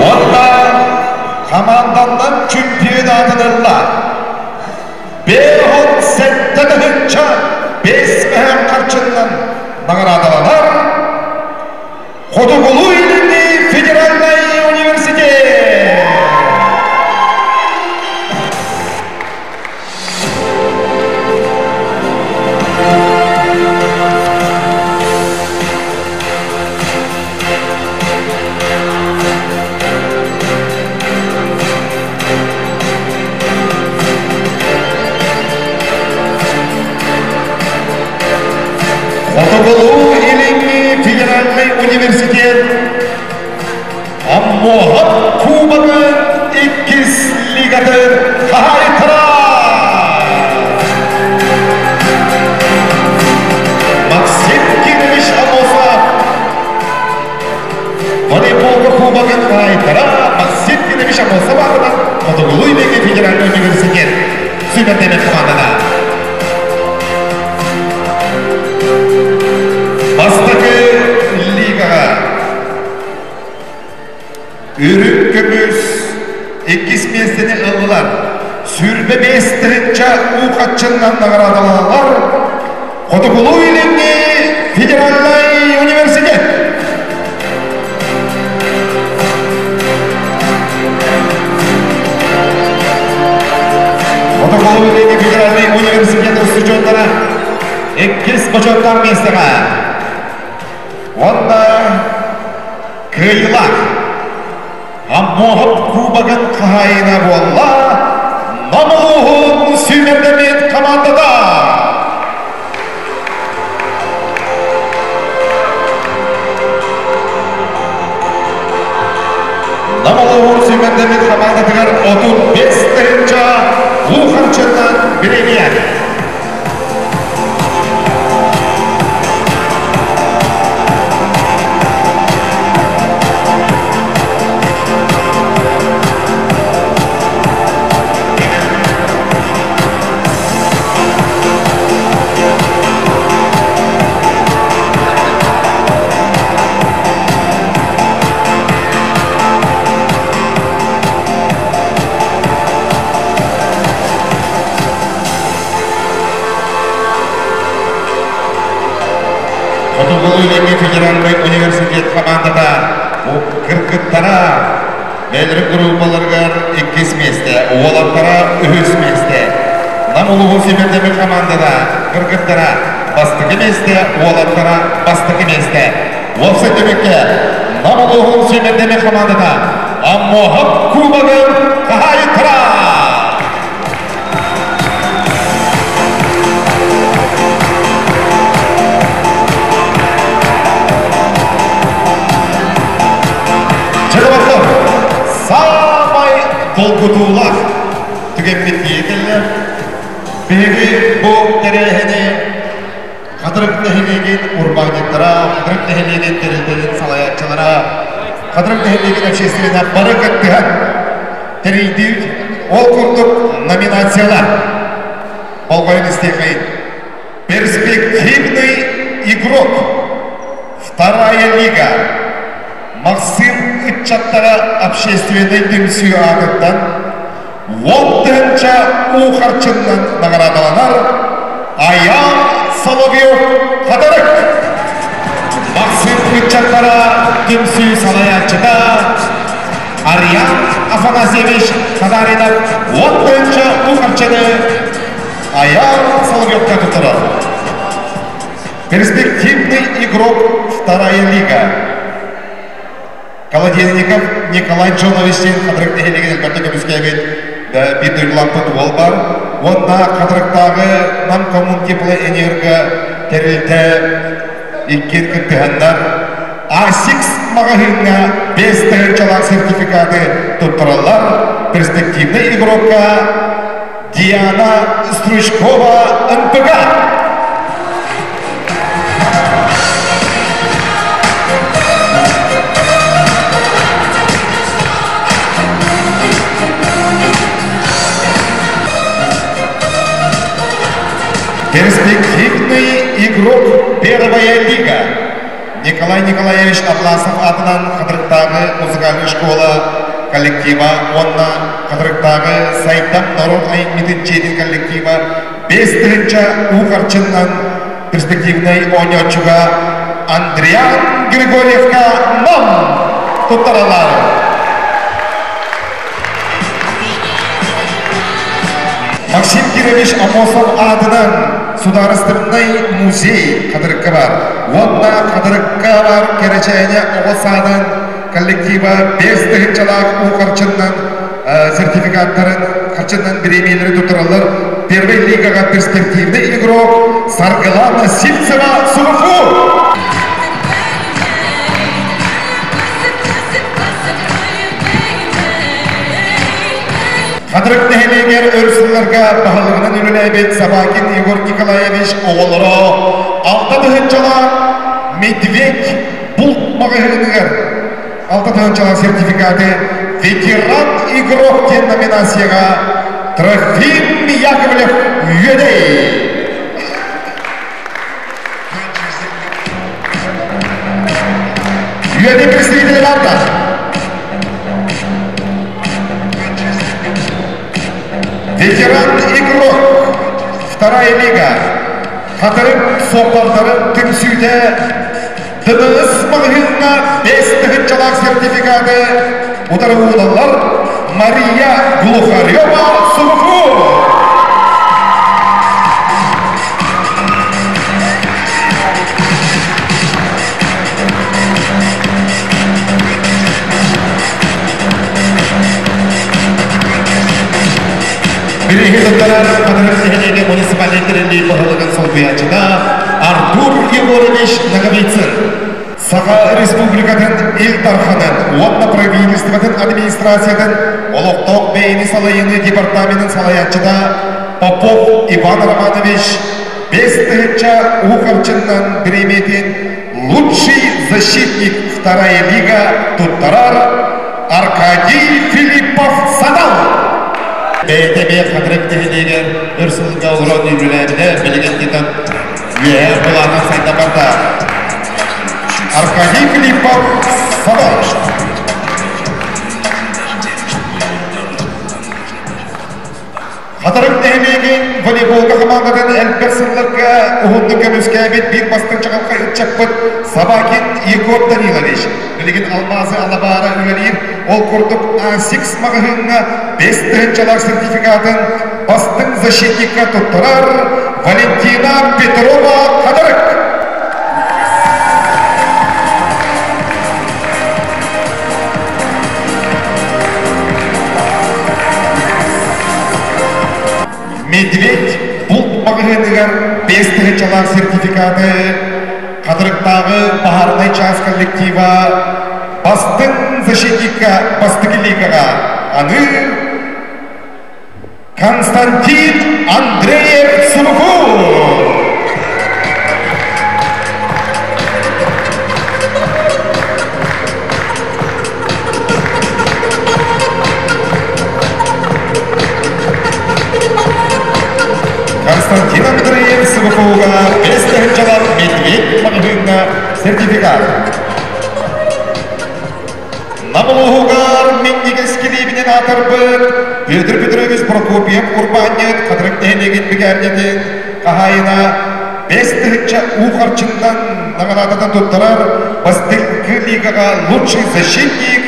Уонна команданнан чемпион аатын ылла. 57 тыһыынча 5 мөһөөк харчынан наҕараадаланар Хотугулуу-Илиҥҥи федеральнай университет. Хотугулуу-Илиҥҥи федеральнай университет Аммосов Кубогын иккис лигатын хаһаайыттара. Максим Кирович Аммосов волейболга кубогын хаһаайыттара Максим Кирович Аммосов аатынан Хотугулуу-Илиҥҥи федеральнай университет сүүмэрдэммит командата. Бастакы лигаҕа үрүҥ көмүс иккис миэстэни ыллылар. 25 тыһыынча уу харчынан наҕараадаланаллар Хотугулуу-Илиҥҥи федеральнай университет. Хотугулуу-Илиҥҥи федеральнай университет устудьуоннара иккис бочуоттаах миэстэҕэ. Уонна кыайыылаах Аммосов Кубогын хаһаайына буолла Нам улууһун сүүмэрдэммит командата. Нам улууһун сүүмэрдэммит командатыгар 35 тыһыынча уу харчынан бириэмийэ. Хотугулуу-Илиҥҥи федеральнай университет командата кыргыттара бэйэлэрин группаларыгар иккис миэстэ, уолаттара үһүс миэстэ. Нам улууһун сүүмэрдэммит командата кыргыттара бастакы миэстэ, уолаттара бастакы миэстэ. Уопсай түмүккэ Нам улууһун сүүмэрдэммит командата Аммосов Кубогын хаһаайыттара. Чыгыбаттар, саамай долгутуулаах түгэммит кэллэ. Биһиги бу тэрээһини Хатырык нэһилиэгин урбаанньыттара, Хатырык нэһилиэгин тэрилтэтин салайааччылара, Хатырык нэһилиэгин общественнай бары кыттыһан тэрийдибит. Ол курдук номинациялар. Болҕойон истиэхэйин. Перспектива. Перспективный игрок. Вторая лига. Максим ыччаттара общественнай түмсүү аатыттан 10 тыһыынча уу харчыннан наҕараадаланар Аян Соловьев Хатырык. Максим ыччаттара түмсүү салайааччыта Ариан Афанасьевич Татаринов 10 тыһыынча уу харчыны Аян Соловьевка туттарар. Перспективный игрок вторая лига. Колодезников Николай Джонович диэн Хатырык нэһилиэгин элбэхтэ көмүскээбит биир дойдулаахпыт уол бар. Уонна Хатырыктааҕы Нам Коммунтеплоэнерго тэрилтэ иккиэн кыттыһаннар Асикс маҕаһыыҥҥа 5 тыһыынчалаах сертификаты туттараллар перспективный игрокка Диана Стручкова НПК. Перспективный игрок первая лига. Николай Николаевич Атласов аатынан Хатырыктааҕы музыкальная школа коллектива, уонна Хатырыктааҕы Сайдам норуот айымньытын дьиэтин коллектива 5 тыһыынча уу харчыннан перспективный оонньооччуга Андриан Григорьевка Нам туттаралар. Максим Кирович Амосов аатынан Судаарыстыбаннай музей Хатырыкка баар. Уонна Хатырыкка баар Кэрэчээнэ оҕо саадын коллектива 5 тыһыынчалаах уу харчыннан сертификаттарын харчыннан бириэмийэлэри туттараллар. Первой лигаҕа перспективный игрок Саргылана Сивцева СуГФУ. Хатырык нэһилиэгэр өр сылларга баһылыгынан үлэлээбит Собакин Егор Николаевич оҕолоро 6 тыһыынчалаах Медведь булт маҕаһыыныгар 6 тыһыынчалаах сертификаты ветеран игрок диэн номинацияҕа Трофим Яковлев Үөдэй. Үөдэй представителі барда. Ветеран игрок. Вторая лига. Хатырык суоппардарын түмсүүтэ ДДС маҕаһыыҥҥа 5 тыһыынчалаах сертификаты утары ууналлар Мария Глухарева СуГФУ. Бирииһи туттарар Хатырык нэһилиэгин муниципальнай тэриллии баһылыгын солбуйааччыта Артур Егорович Ноговицын. Саха Республикатын Ил Дарханын уонна правительствотын администрациятын олохтоох бэйэни салайыныы департаменын салайааччыта Попов Иван Романович 5 тыһыынча уу харчыннан бириэмийэтин лучший защитник вторая лига туттарар Аркадий Филиппов Садал. Бэйэтэ эмиэ Хатырык нэһилиэгэр өр сылга олорон үлэлээбитэ билигин титан үөһэ былаанан сайда барда. Аркадий Филиппов Садал. Хатырык нэһилиэгин волейболга хамаандатын элбэх сылларга уһуннук көмүскээбит биир бастыҥ чаҕылхай ыччаппыт Собакин Егор Данилович. Билигин Алмазы Алабара үлэлиир, ол курдук А6 маҕаһыыҥҥа 5 тыһыынчалаах сертификатын бастыҥ защитникка туттарар Валентина Петрова Хатырык. Медведь булт маҕаһыыныгар 5 тыһыынчалаах сертификаты Хатырыктааҕы баһаарынай чаас коллектива бастыҥ защитникка бастакы лигаҕа аныыр Константин Андреев СуГФУ. Константин Андреев СуГФУга. лигаҕа бэс тыһыынчалар Медведь маҕаһыыҥҥа сертификат. Нам улууһугар минньигэс килиибинэн аатырбыт Петр Петрович Прокопьев урбаанньыт Хатырык нэһилиэгин бикээрнэтин хаһаайына 5000 уу харчыннан наҕараадатан туттарар бастакы лигаҕа лучший защитник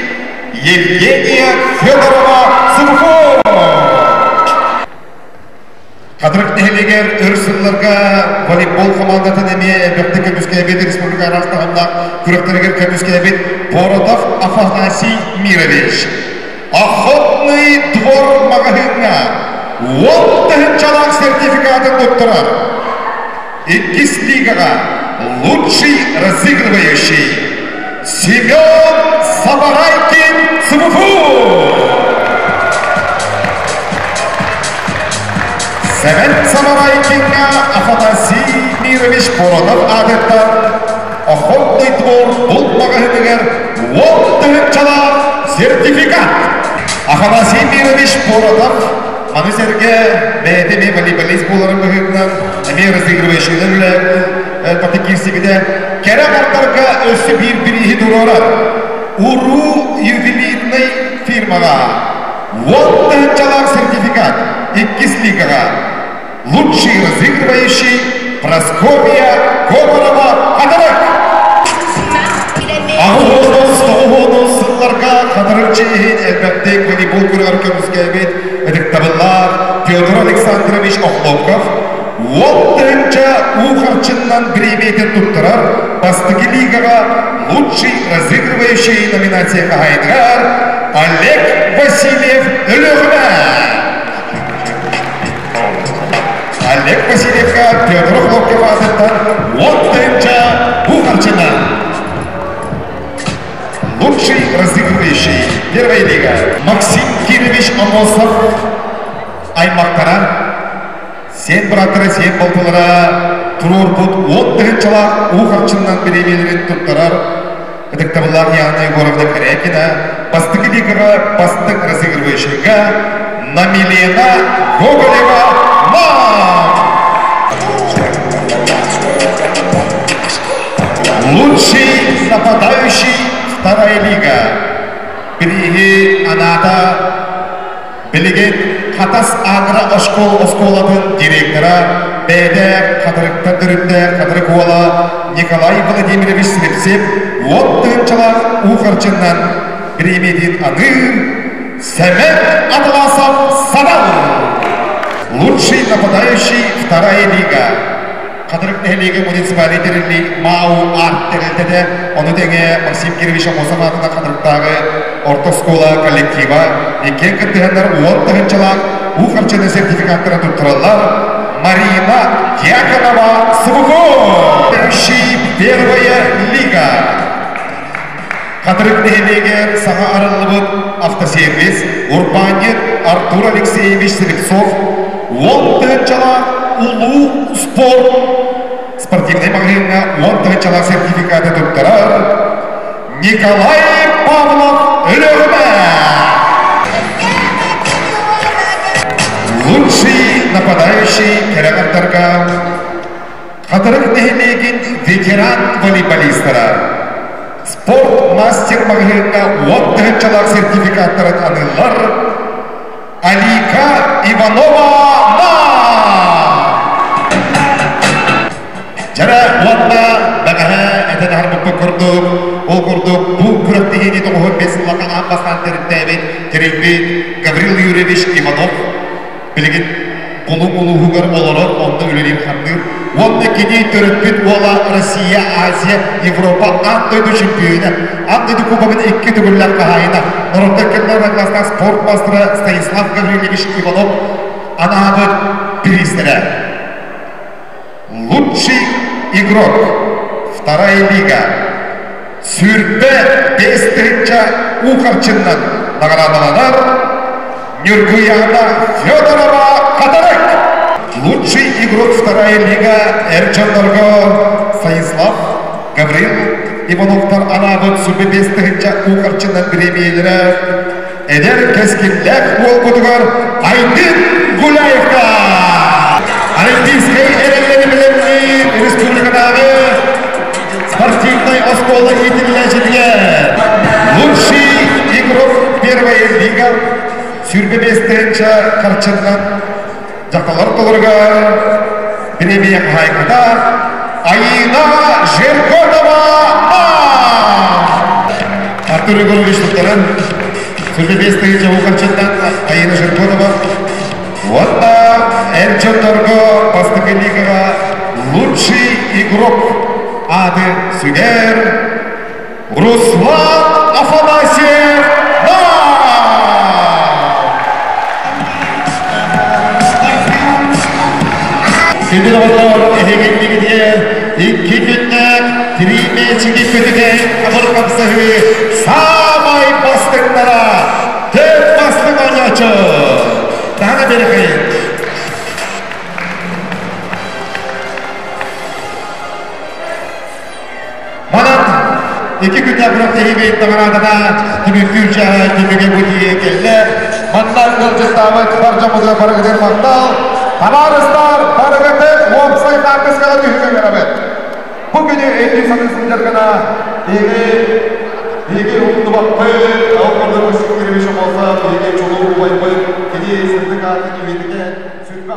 Евгения Федорова Субхо! Хатырык нэһилиэгэр өр сылларга волейбол хамаандатын эмиэ элбэхтик көмүскээбит республика араас таһымнаах күрэхтэригэр көмүскээбит Поротов Афанасий Мирович. Охотный двор маҕаһыыҥҥа 10 тыһыынчалаах сертификатын туттарар. Иккис лигаҕа лучший разыгрывающий Семен Сабарайкин СВФУ! Сэмэн Сабарайкиҥҥа Афанасий Мирович Поротов аатыттан Охотный двор булт маҕаһыыныгар 10 тыһыынчалаах сертификат. Афанасий Мирович Поротов маны сэргэ бэйэтэ эмиэ волейболист буоларын быһыытынан эмиэ разыгрывающийдар үлэ киирсибитэ. Кэрэ аҥардарга өссө биир бирииһи туруорар. Уруу ювелирнай фирмаҕа 10 тыһыынчалаах сертификат иккис лигаҕа лучший разыгрывающий Прасковья Говорова Хатырык. 89 сылларга Хатырык чиэһин элбэхтик волейбол күрэҕэр көмүскээбит ытыктабыллаах Петр Александрович Охлопков 10 тыһыынча уу харчыннан бириэмийэтин туттарар бастакы лигаҕа лучший разыгрывающий номинация хаһаайыныгар Олег Васильев Өлүөхүмэ. Олег Васильевка Петр Охлопков аатыттан 10 тыһыынча уу харчынан. Лучший разыгрывающий первая лига Максим Кирович Амосов аймақтара сен быраттары сен балтылара туруорбут 10 тыһыынчалаах уу харчыннан бириэмийэлэрин туттарар ытыктабыллаах Яна Егоровна Корякина бастакы лигаҕа бастыҥ разыгрывающийга Намилена Гоголева Мак! Лучший нападающий вторая лига. Бирииһи анаата билигин Хатас агро оскуолатын директора бэйэтэ Хатырыктан төрүттээх Хатырык уола Николай Владимирович Слепцев 10 тыһыынчалаах уу харчыннан бириэмийэтин аныыр Сэмэн Атласов Садал. Лучший нападающий вторая лига. Хатырык нэһилиэгэ муниципальнай тэриллии МАУ Арт тэрилтэтэ, ону тэҥэ Максим Кирович Аммосов аатынан Хатырыктааҕы орто оскуола коллектива иккиэн кыттыһаннар 10 тыһыынчалаах уу харчыны сертификаттарын туттараллар Марина Дьяконова СВФУ. Первая лига. Хатырык нэһилиэгэр саҥа арыллыбыт автосервис урбаанньыт Артур Алексеевич Слепцов 10 тыһыынчалаах улуу спорт спортивнай маҕаһыыҥҥа 10 тыһыынчалаах сертификаты туттарар Николай Павлов Өлүөхүмэ. Лучший нападающий кэрэ аҥардарга Хатырык нэһилиэгин ветеран волейболистара спорт мастер маҕаһыыҥҥа 10 тыһыынчалаах сертификаттарын аныыллар Алика Иванова Ма! Дьара уонна бэҕэһээ этэн аһарбыппыт курдук, ол курдук бу күрэхтэһиини 95 сылларга аан бастаан төрүттээбит, тэрийбит Гаврил Юрьевич Иванов билигин Булуҥ улууһугар олорор, онно үлэлиир-хамныыр. Уонна кини төрөппүт уола Россия, Азия, Европа аан дойду чемпиона, аан дойду кубогын икки төгүллээх хаһаайына, норуоттар кэллэр класстаах спорт мастера Станислав Гаврильевич Иванов анаабыт бириистэрэ. Лучший игрок. Вторая лига. 25 тыһыынча уу харчыннан наҕараадаланар Нюргуяна Федорова Хатырык. Лучший игрок вторая лига эр дьоннорго Станислав Гаврил Ивановтар анаабыт 25 тыһыынча уу харчыннан бириэмийэлэрэ эдэр кэскиллээх уолбутугар Айдын Гуляевка! Олимпийскай эрэллэри бэлэмниир республикатааҕы спортивнай оскуола иитиллээччитигэр лучший игрок первая лига 25 тыһыынча харчынан дьахталлар толоругар премия хаһаайката Айына Жерготова. Артур Егорович туттаран 25 тыһыынча харчынан Айына Жерготова. Уонна эр дьоннорго бастакы лигаҕа лучший игрок ааты сүгэр Руслан Афанасьев. Күндү доҕоттор, эһигиннигитигэр икки күннээх три мээчиги көтүтэн хабыр хапсаһыы саамай бастыҥнара төрт бастыҥ оонньооччу. Таһана берехин. Манан икки күннээх күрэхтэһиибит наҕараадата түмүктүүр чааһа түмүгэ бу тиийэн кэллэ. Манна ыалдьыттаабыт бар дьоммутугар барыгытыгар махтал. Табаарыстар, барыгытын уопсай хаартыскаҕа түһүүгэ ыҥырабыт. Бу күнү өйдүү саныы сылдьар гына биһиги биһиги умнубаппыт, ол курдук Максим Кирович Аммосов, биһиги чулуу убайбыт, кини сырдык аатын үйэтитэ сүрбэ.